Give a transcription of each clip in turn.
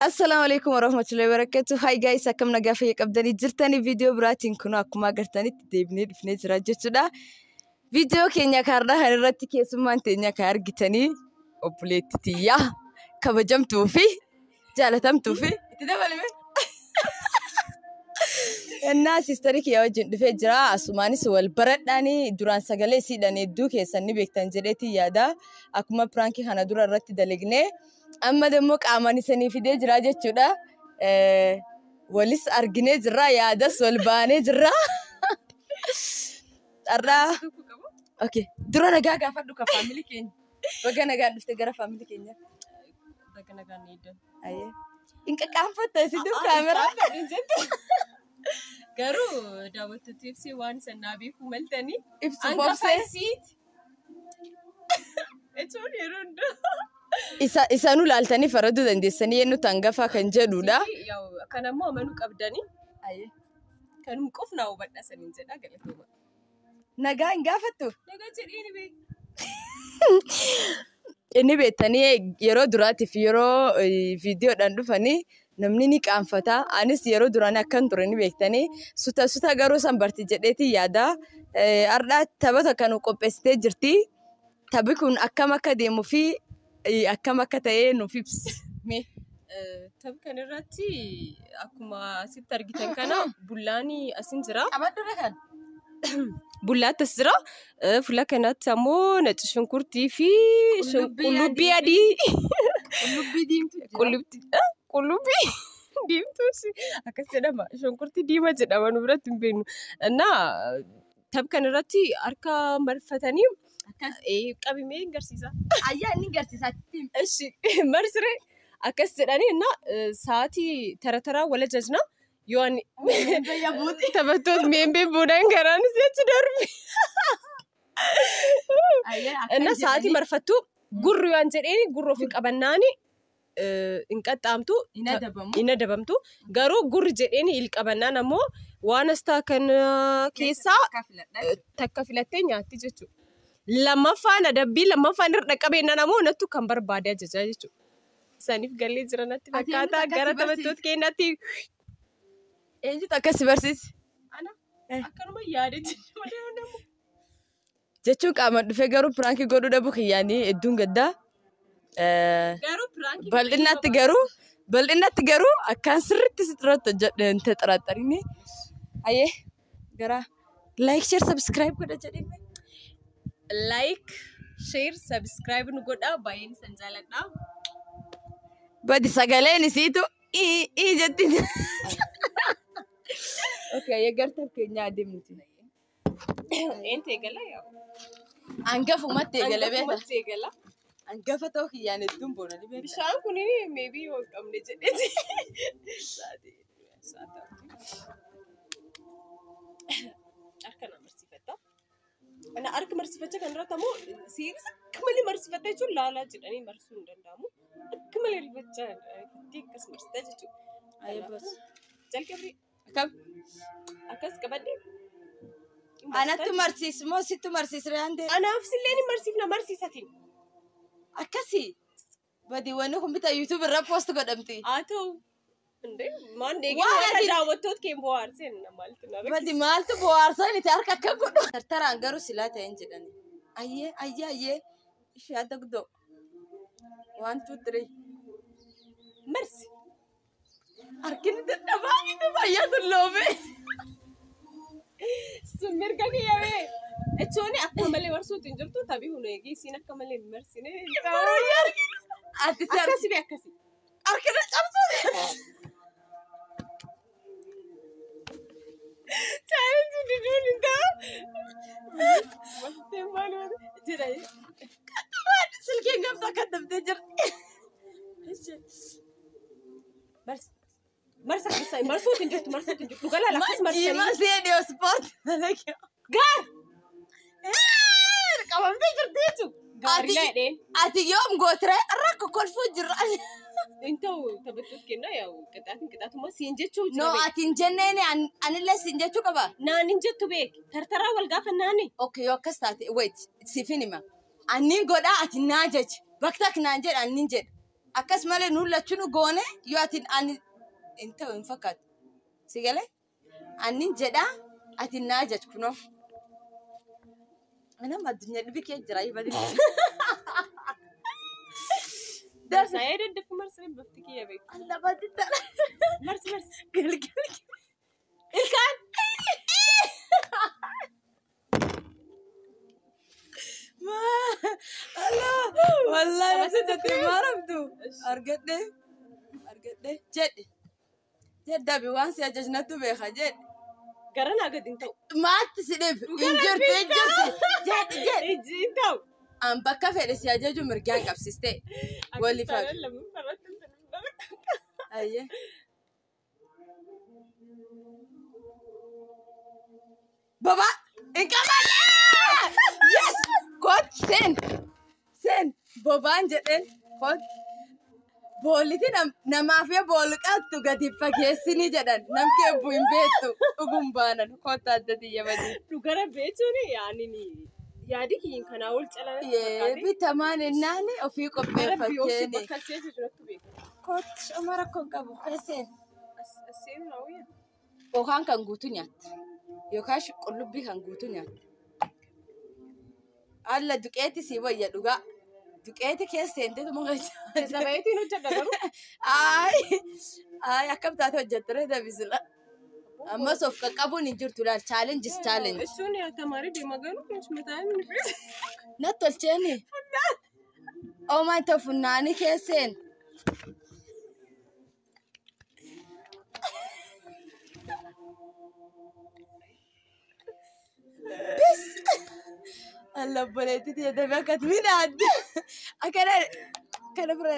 Assalaamu alaikum warahmatullahi wabarakatuh. Hi guys, akkam nagaa fayya qabdanii jirtanii? Viidiyoo biraatiin kun akkuma agartanitti deebinee dhufnee jira jechuudha. Viidiyoo keenya kaarraa kan irratti keessummaan teenya kan argitanii obboleettii tiyyaa kabajamtuu fi jaalatamtuu fi itti dabalame. Innaa siistarii kiyya wajjin dhufee jira. Asumaanis wal baradhaanii duraan sagalee siidhaan hedduu keessan ni beektan jedheetii yaada. Akkuma piraankii kana dura irratti dalagnee amma immoo qaamaan isanii fidee jira jechuudha. Walis arginee jirra, yaadas wal baanee jirra. Har'aa okay. Dura nagaa gaafadhu ka faamilii keenya. Baga nagaan dhufte gara faamilii keenya. Baga nagaan eeddan. Ayyee. Hin qaqqaanfatta isin dur kaameraa. Garuu daawwattoota ibsee waan sannaa beekuu maltanii. Ibsu Hangafa bobsee. isiiti. Jechuun yeroo hundaa. Isa isaanuu laaltanii faraduu dandeessanii eenyutu hangafa kan jedhudha. Kan ammoo amanuu qabdanii. Kanuma qofnaa hubadhaa saniin jedhaa galatooma. Nagaa hin gaafattu? Nagaa jedhee ni beeku. Inni beektanii yeroo duraatiif yeroo viidiyoodhaan dhufanii namni ni qaanfata. Anis yeroo duraan akkan ture ni beektanii suta suta garuu san barti jedheetii yaada. Har'aa tapha takka nu qopheessitee jirti. Taphi kun akkam akka deemuu fi akkam akka ta'e nuuf ibsi. Mee. Tapha kanarratti akkuma asitti argitan kana bullaan asin jira. Qabadhu kan. Bullaatti as jira. Fuula kanatti ammoo nacci shunkurtii fi Qullubbii qullubbii adii. Qullubbii diimtuu jira. Qullubbii diimtuu akkas jedhama. Shunkurtii diimaa jedhama nu biratti hin beeknu. Innaa tapha kanarratti harka marfatanii qabimee hin garsiisa. Ayyaa inni garsiisaa. Ishi marsiree akkas jedhanii innaa sa'aatii tara taraa wal ajajna. Yoo ani taphattoota meembee buudhan karaan si'achi darbe. Innaa sa'aatii marfattu gurri waan jedheen gurra ofii qabannaani hin qaxxaamtu. Hin adabamu. Hin adabamtu. Garuu gurri jedheen il qabannaan ammoo waan asxaa kana keessaa takka filattee nyaatti jechuudha. Lammaffaan adabbii lammaffaan irra dhaqqabeenyaan ammoo nattu kan barbaade ajajaa jechuudha. Isaaniif galee jira natti Ati eenyutu fakkaata akkas gara si barsiise? taphattoota keenyaatti. Eenyutu akkas si barsiise? Ana akkanuma yaada jechuudha. Jechuun qaamaan dhufee garuu piraankii godhuu dhabuu kiyyaanii hedduun gaddaa. Garuu piraankii Bal'inatti garuu akkaan sirriitti sirriitti hojjedhe hin taxaraxarini. Ayyee gara like, share, subscribe godha jedhee. Like, share, subscribe nu godhaa, baay'een isin jaaladha. Badi sagaleen isiitu ii jetti. Okay, ayyee gartaaf keenya adeemnuti. Eentu eegala yaa? Hangafumatti eegala beekta. Hangafumatti eegala. Hangafa ta'uu kiyyaan hedduun boona ni beekta. Bishaan kun maybe yoo hin qabne jedheeti. Sa'aatii sa'aatii. Harka na marsiifata. Ana harka marsiifachaa kan irratti ammoo siiris akka malee marsiifata jechuun laalaa jedhanii marsuu hin danda'amu. Akka malee rifachaa rifattee akkas marsita jechuudha. Ayyee boss. Jalqabri Akkam? Akkas qabadhee. Anattu marsiis moo sittu marsiis re'aan ta'e? Anaaf sillee ni marsiifna marsiisatiin. Akkasii. Badi wanni kun bitaa YouTube irra post godhamti. Haa ta'u. Indee maan deegee Waan warra daawwattoota kee bohaarseen maaltu na Badi maaltu bohaarsan itti harka akka godhu. Tartaraan garuu silaa ta'een jedhani. Ayyee ayyee ayyee. Ishee adda guddoo. One, two, three. Marsi. Harkini dadhabaa inni baay'ee dulloome. Sun mirga kiyyamee. Jechuun akka malee marsuutu hin jirtu tabii hun eegee isiin akka malee hin marsine. Ati si Akkasi bee akkasi. Harkina cabsuu. Challenge diduun hin ta'u. Mastee maal jedha. Silkiin gamtaa akka dabdee jirti. Marsi. Marsa akkasii marsuutu hin jirtu, marsuutu hin jirtu. Dhugaa laala akkas Jiima marsanii. seenee ispoort. Gaar! Qabamtee jirti jechuudha. Gaarii jedheen. Ati yoom gootiree rakko kolfuu jirra. Hin ta'u, taphattoota kennaa yaa'u qixaatiin qixaatuma siin jechuu No, jira beek. ati hin jenneeni anillee siin jechuu qaba. Naan hin jettu beek. Tartaraa wal gaafa naani. Okay, yoo akkas taate, wait, siifin hima. Annin godhaa, ati naa jechi. Bakka takka naan jedha, annin jedha. Akkas malee nuun lachuu goone yoo ati ani hin ta'u hin fakkaatu. Si galee? Annin jedhaa ati naa ajaj kunoo. Anam addunyaa dhibi kee jira ibadi. Saayee daddafu marsi bafti kiyya beeku. Allah badi tala. Marsi marsi. Gilgil. Ilkaan. Allah wallahi nafsi tatti maaramtu. Argadhe argadhe jedhi. Jedhabi waan si ajajnatu beeka jedhi. Gara naa gadi hin ta'u. Maatti si dhib hin jirtu hin jirtu. Jedhi jedhi. Ijji hin ta'u. An bakka fedhe si ajaju mirgaan qabsiste. Waliif haa. Ayyee. Baba! Hin qabanne! Yes! Kot seen! Seen! Bobaan jedheen kot. Boolliti namaaf yoo boolu qabtu gadi fageessini jedhan namni eebbu hin beektu dhugum baanan kottu adda xiyya badii. Dhugara beechuun yaani yaadi kiyyin kanaa ol calaa. Yee bitamaan ennaani ofii Rabbi obsi qopheeffatteeni. bakka seetu jirattu beeka. Kottu shama rakkoon qabu keesseen. As seenu naa wayya. Yookaan kan guutuu nyaatta. Yookaan qullubbii kan guutuu nyaatta. Alla duqeetti sii wayya dhugaa. Duqeetti keessa seenteetu muka Sabayeetiin hojjedha garuu. Ayi ayi akkam taate hojjettere dabisila. Ammas of qaqqabuun hin jirtu laal challenge is challenge. Jechuun yaa tamaarii deema garuu mataa inni fe'e. Natti tolcheeni. Oomaan ta'u funnaanii keesseen. Bis. Alla obboleettii tiyya dafee akkas midhaadde. Akkana kana bira.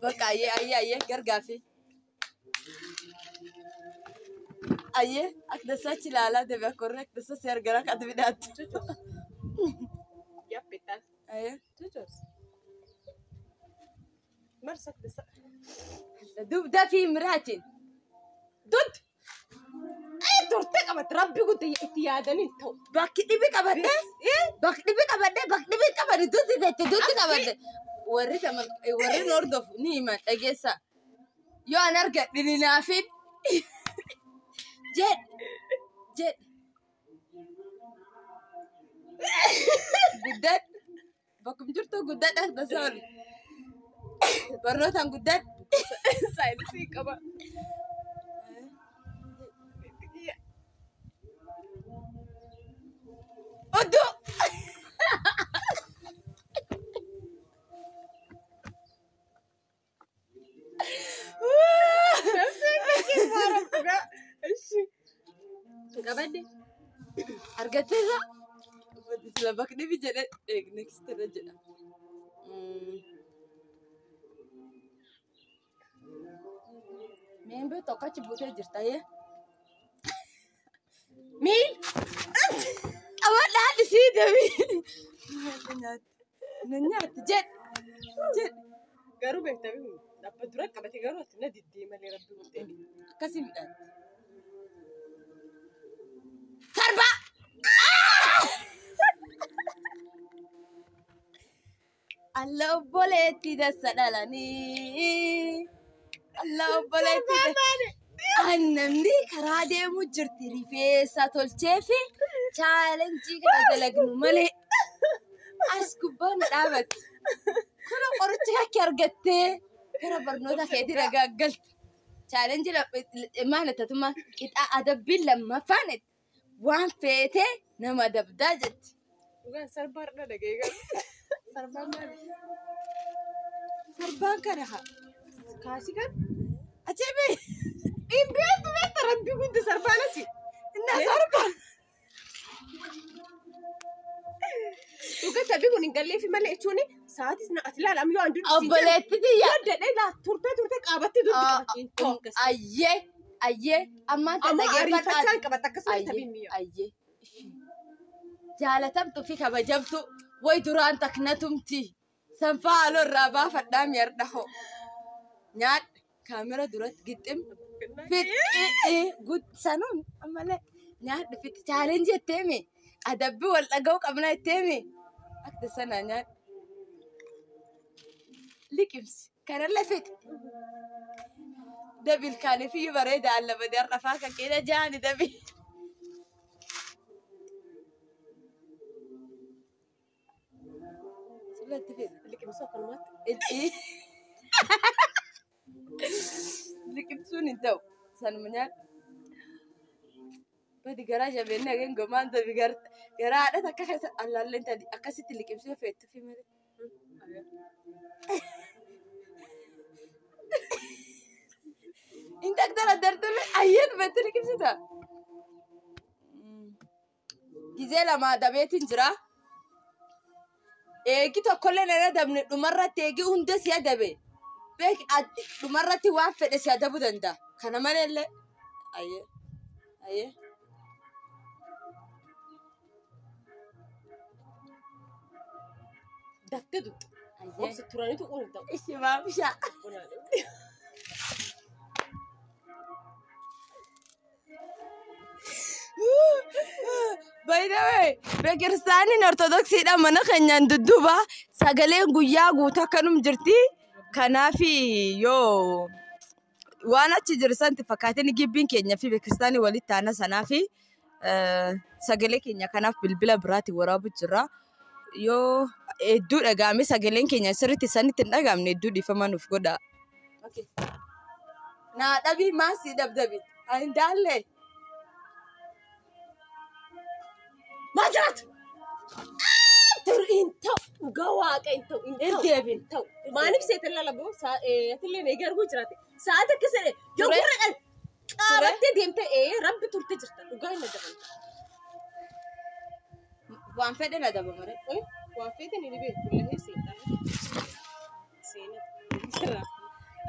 Bakka ayyee ayyee ayyee gargaafi. Ayyee akka dasachi ilaalaa dafee akka warri akka dasa si argara akka ati midhaattu. Yappettaan. Ayyee. Jojos. Marsa dasa. Dubda fi miraatiin. Dud. Ay turtee qabatte rabbi guddaa itti yaadanii hin ta'u. Bakki dhibi qabadde. Bakki dhibi qabadde bakki dhibi qabadde duddi jette duddi qabadde. Warri warri nu hordofu ni himan dhageessa. Yoo an argadhe ni naafin. Jedh jedh. Guddadhu. Bakkum jirtu guddadha tasa ol. Barnootaan guddadhu. Saayinsii qaba. Oddoo. Qabadde. Argatteessa? Sila bakki dhibi jedhe next irra jedha. Meembee tokko achi buutee jirta yee. Miil. Qabadha haadhi sii deebi. Na nyaatti jedh jedh. Garuu beektaa beeku dhaabbata dura qabate garuu ati na diddee malee rabbi guddee. Akkasii midhaatti. Sarbaa! Alla obboleetti dassa dhalanii. Alla obboleetti Namni karaa deemu jirti rifeensa tolchee fi chaalenjii kana dalagnu malee as gubbaa nu dhaabatti. Kun qoricha kakki argattee gara barnoota keetii ragaa galta. Chaalenjii maal tatuma qixaa adabbiin lammaffaan waan feetee nama adabdaa jetti. Dhugaan sarbaa irra dhaga'ee garuu. Sarbaan maali? Sarbaan kana haa. Kaasii kan? Ajeebe! Hin beektu beekta rabbi guddi sarbaan asi. Inna sarbaan. Dhugaa tabii kun hin galleefi malee jechuun sa'aatis na ati ilaala yoo an duddu Obboleetti tiyya. Yoo jedhee laa turtee turtee qaabattee duddu qabatti hin ta'u akkas. Ayyee ayyee ammaan tan Ammoo dhageeffadhaa. ariifachaa hin qabatte akkasuma tabiin mi'a. Ayyee. Jaalatamtuu fi kabajamtu way duraan taknatumti. Sanfaa haaloo irraa baafadhaa mi'ardha hoo. Nyaadha kaamera duratti gixxim. Fixi sanuun ammallee nyaadha fixi chaalenjii jetteemi. Adabbii wal dhaga'uu qabna jetteemi. Akka sanaa nyaadha. Liqimsi. Kanallee fixi. Dabil kaanifiyyuu bareeda allabadee har'a afaan kan keessa jaani dabil. Sirriitti fixi. Liqimsuu akkanumatti. Liqimsuun hin ta'u. Sanuma nyaadhu. Badi garaa jabeenya hageen gomaan dabi garaa haadha takka keessa allaalleen tadi akkasitti liqimsee feettu fi malee. Inta akdara dardarre ayyeen feetti liqimsita. Gizee lama dabeetiin jira. Eegi tokkollee nan adabne dhumarratti eegi hunda si adabe. Beek dhumarratti waan fedhe si adabuu danda'a. Kana maleellee ayyee ayyee. Daftee duttu. Obsi turanii tuquun hin ta'u. Ishi maamsha. By the way, Beekiristaaniin Ortodoksiidha mana keenyaan dudduuba sagaleen guyyaa guutuu akkanum jirti. Kanaaf yoo waan achi jiru santi fakkaateen gibbiin keenya fi beekiristaanii walitti aana sanaa fi sagalee keenya kanaaf bilbila biraatti waraabu jira. Yoo hedduu dhaga'ame sagaleen keenya sirriitti sanitti hin dhaga'amne hedduu dhiifama nuuf godha. Naa dhabii maasii dhabdabi. Ani daallee. Maal jiraatu? Tur hin ta'u. Dhugaa waaqa hin ta'u. Hin Hin deebin. ta'u. Maaliif seetan lalaboo? Atillee eegi arguu jiraate. Sa'aati akka sedhe yoo Ture. gurra dhan qaabattee deemte rabbi turte jirta. Dhugaa hin adaban. Waan fedhe na daba mare. Waa feete ni beeku. Lahee seetan. Seenaa.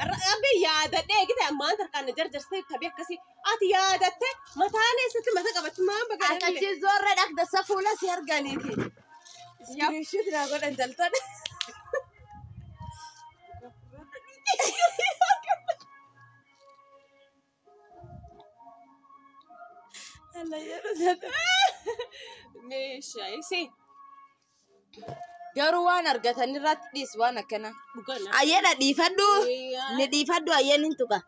Rabbi yaadadhee eegite ammaan tarkaan jarjarsitee taphee akkasii ati yaadatte mataan eessatti mata qabatti maan bakka Akachi zorra dhaqda safuula si arganiiti. Iskiriishuut naa godhan jaltan. Meeshaa isee Garuu waan argatan irratti dhiis waan akkana. dhugaa Ayyeedha dhiifadhu. Ni dhiifadhu ayyeen hin tuqa.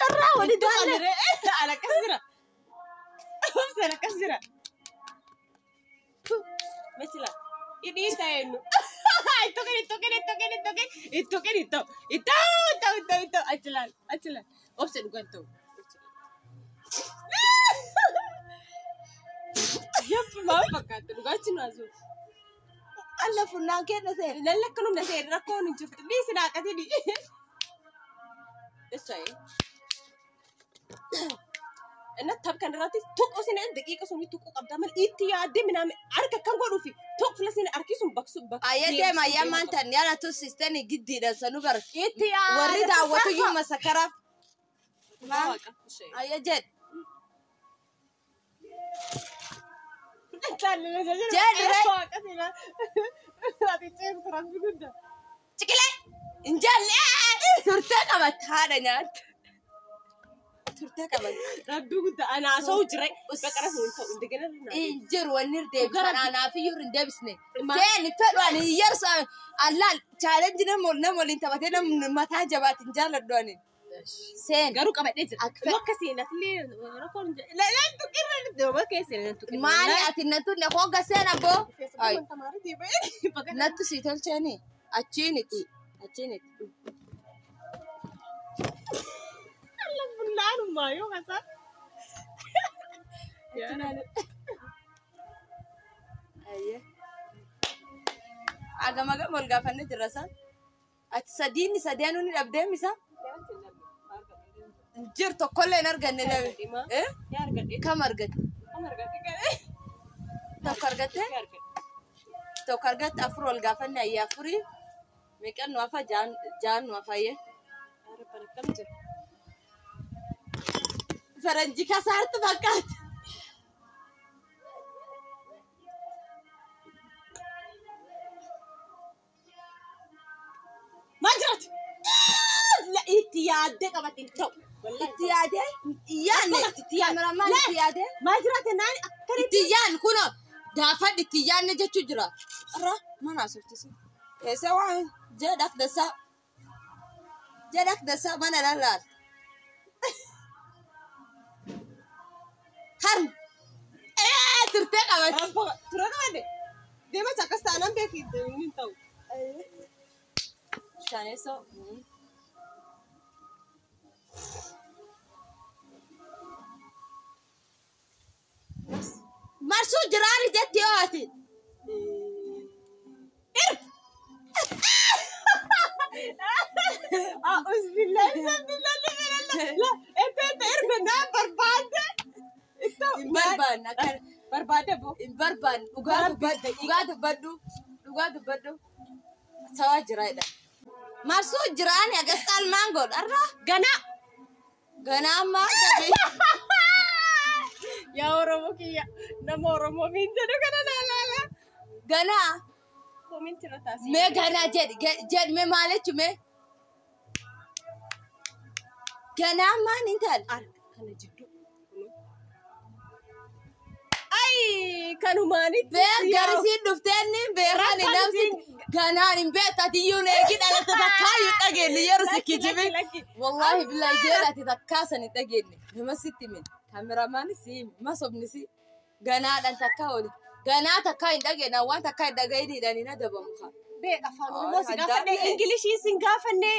Irraa wali daalle. Akkas jira. Obsaan akkas jira. Mechila. Hidhii ta'ennu. Ittoo ittoo ittoo ittoo ittoo ittoo ittoo ittoo ittoo ittoo achi laal achi laal. Obsa dhugaa hin ta'u. Yabba maal fakkaata dhugaachi nu asuu. Alla funnaan kenna seera. Lalla akka numna seera rakkoon hin jirtu. Dhiisi naaqatini. Jechaa'e. እና tab kan irratti tuqu sin daqiiqa suni tuqu qabda mal itti yaadde miname harka kan godhuufi tuq fila sin harki sun baksu baksu. Ayyee deema ayyee maantan yaala tussistanii giddiidha sanu bara. Itti yaadde. Warri daawwatu iyyuu masakaraaf. Ayyee jedh. Jedhe. Ciqilee. Hin jaalle. Turtee qabatte haadha nyaatte. Turtee qabatte. Rabbi guddaa ana haasa'u jira. Baqara sun ta'u indegena. Hin jiru wanni deebisan anaaf iyyuu hin deebisne. Seeni fedhu ani yersa allaal chaalenji nama waliin taphatee namni mataa jabaate hin jaalladhu ani. Seen. Garuu qabadhee jira. Akka- Bakka seenatillee rakkoon laan tuqirra bakka seenaa tuqirra. Maali ati nattu ne hogga seen abboo. Ay. Nattu si tolcheeni achiiniti achiiniti. Bunaanumaa yoo kasaa. Ayyee. Agama gama ol gaafannee jirra isaan. Ati sadiin sadeenuu ni dhabdee misa? Jir tokkollee hin arganne dhabe. Eh? Kam argatte? Tokko argatte? Tokko argatte afur ol gaafanne ayyee afurii. Meeqan nu hafa jaan nu hafa ayyee. Faranjii kasaartu fakkaata. Maal jiraatu? Itti yaaddee qabatte hin ta'u. Itti yaadee? Yaanne. Akkanatti itti yaadde. Kaameramaan itti yaadee? Maal jiraate naani akkana Itti yaanne kunoo Gaafadhi itti yaadne jechuu jira. Irra mana asuftisi. Eessa waan jedhak dasaa. Jedhak dasaa mana lallaal. Harm. Turtee qabatti. Tura qabadde. Deemas akkas taanaan beeki hin ta'u. Shaneessoo. Marsuu jiraani jetti yoo ati. Bismillah, bismillah, bismillah. Itti erga naa barbaadde. Hin barbaanne akkana. Barbaadde boo. Hin barbaanne dhugaa dubbadhu dhugaa dubbadhu dhugaa dubbadhu sawaa jira jedha. Marsuu jiraani agas caalmaan godha arra Ganaa. ganaa ammaa dabe. Yaa Oromoo kiyya nama Oromoo miin jedhu kana naa laala. Ganaa Koominti irra taasise. mee ganaa jedhi jedhi mee maal jechu mee ganaa maan hin taane. Arga kana jidduu. Ayi kanumaanitti. Beek garisiin dhufteen beekan namsi ganaan hin beektu ati iyyuu eegi dhalate takkaa iyyuu dhageenye yeroo si kijibe. Wallahi billahi jeera ati takkaa san hin dhageenye nama sitti himin kaameraamaan si himi masobni si ganaadhaan takkaa oli ganaa takkaa hin dhageenye waan takkaa hin dhageenyedhaan hin adabamu kaa. Beek afaan Oromoo si gaafanne Ingilishii si gaafanne.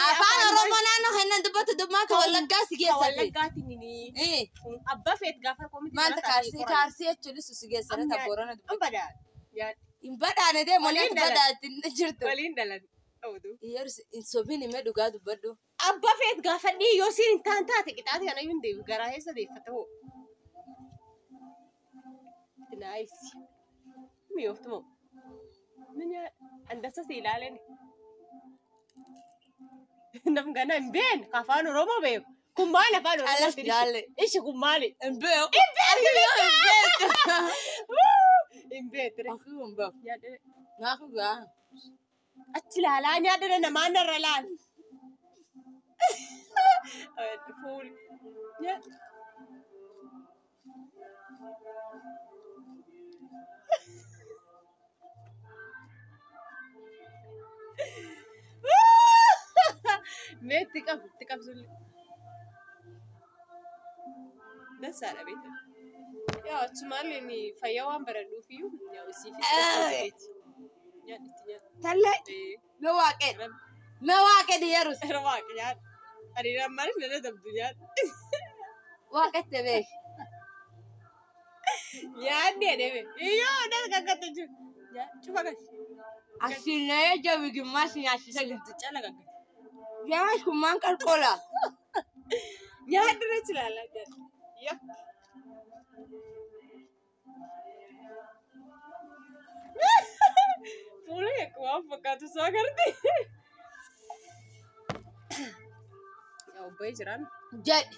Afaan Oromoo naannoo kennan dubbatu dubmaa ka Wallaggaa si geessate. Wallaggaatiin abbaa feet gaafa koominti Maanta kaarsii kaarsii jechuun si geessate ta Boorana dubbatu. Badaan. Hin badhaane deemu Waliin wanti dhalan. badhaatti jirtu. Waliin dhalan. Yeroo hin sobiin himee dhugaa dubbadhu. Abbaa feet gaafadhii yoo siin hin taan taate qixaate kana iyyuu hin deebi'u garaa keessa deeffata hoo. Naayisi. Mi'ooftu moo? Minya andasa si ilaaleen. Nam gana hin beekne ka afaan Oromoo beeku. Kun maali afaan Oromoo? Alas jaalle. Ishi kun maali? Hin beeku. Hin beeku. Hin beektu. Akii hin beeku. Nyaadhe. Naafu gaa. Achi ilaalaa nyaadhe namaan narra laal. Fuul. Nyaadhe. Mee itti qabu itti qabsullee. Dansaadha beektaa. Yaa achumaallee ni fayyaa waan baradhuufiyyuu yaa isiifis dansaa nyaadhu itti nyaadhu. Tallee. Mee waaqedha. Mee waaqedha yeroo. Era waaqa nyaadhu. Ani maaliif nana dabdu nyaadhu. Waaqette beek. Nyaadni edeme. Iyyoo nas gaggata jiru. Nyaadhu cufa galchi. Asinee jabi gimmaa si nyaachisa jirti. Cala gaggata. Yaa kummaan qalqoola. Nyaadhu irra ilaala. Yaa. Fuula yakka waan fakkaatu soo agarti. Yaa obba'ee jiraan. Jedhi.